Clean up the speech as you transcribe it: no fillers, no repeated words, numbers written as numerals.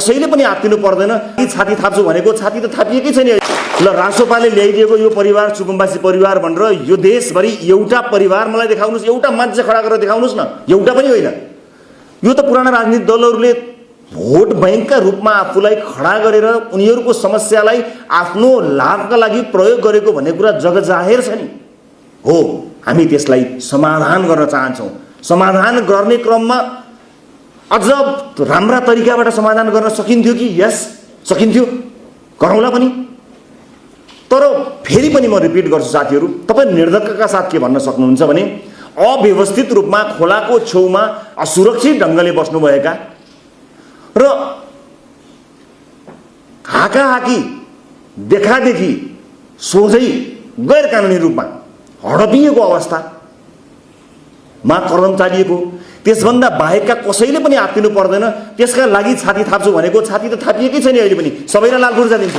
कसैले पनि आत्तिनु पर्दैन। छाती थाप्छु भनेको छाती त थापिएकै छैन। ल रासोपाले ल्याइदिएको यो परिवार सुकुम्बासी परिवार भनेर यो देशभरि एउटा परिवार मलाई देखाउनुस्, एउटा मान्छे खडा गरेर देखाउनुस् न, एउटा पनि होइन। यो त पुराना राजनीतिक दलहरूले भोट बैंकका रूपमा आफूलाई खडा गरेर उनीहरूको समस्यालाई आफ्नो लाभका लागि प्रयोग गरेको भन्ने कुरा जगजाहेर छ नि। हो, हामी त्यसलाई समाधान गर्न चाहन्छौँ। समाधान गर्ने क्रममा अझ राम्रा तरिकाबाट समाधान गर्न सकिन्थ्यो कि? यस, सकिन्थ्यो, गरौँला पनि। तर फेरि पनि म रिपिट गर्छु साथीहरू, तपाईँ निर्धक्कका साथ के भन्न सक्नुहुन्छ भने अव्यवस्थित रूपमा खोलाको छेउमा असुरक्षित ढङ्गले बस्नुभएका र हाकाहाकी देखादेखि सोझै गैर कानुनी रूपमा हडपिएको अवस्थामा कदम चालिएको, त्यसभन्दा बाहेकका कसैले पनि आत्तिनु पर्दैन। त्यसका लागि छाती थाप्छु भनेको छाती त थापिएकै छैन। अहिले पनि सबैलाई लाल खुर्सा दिन्छ।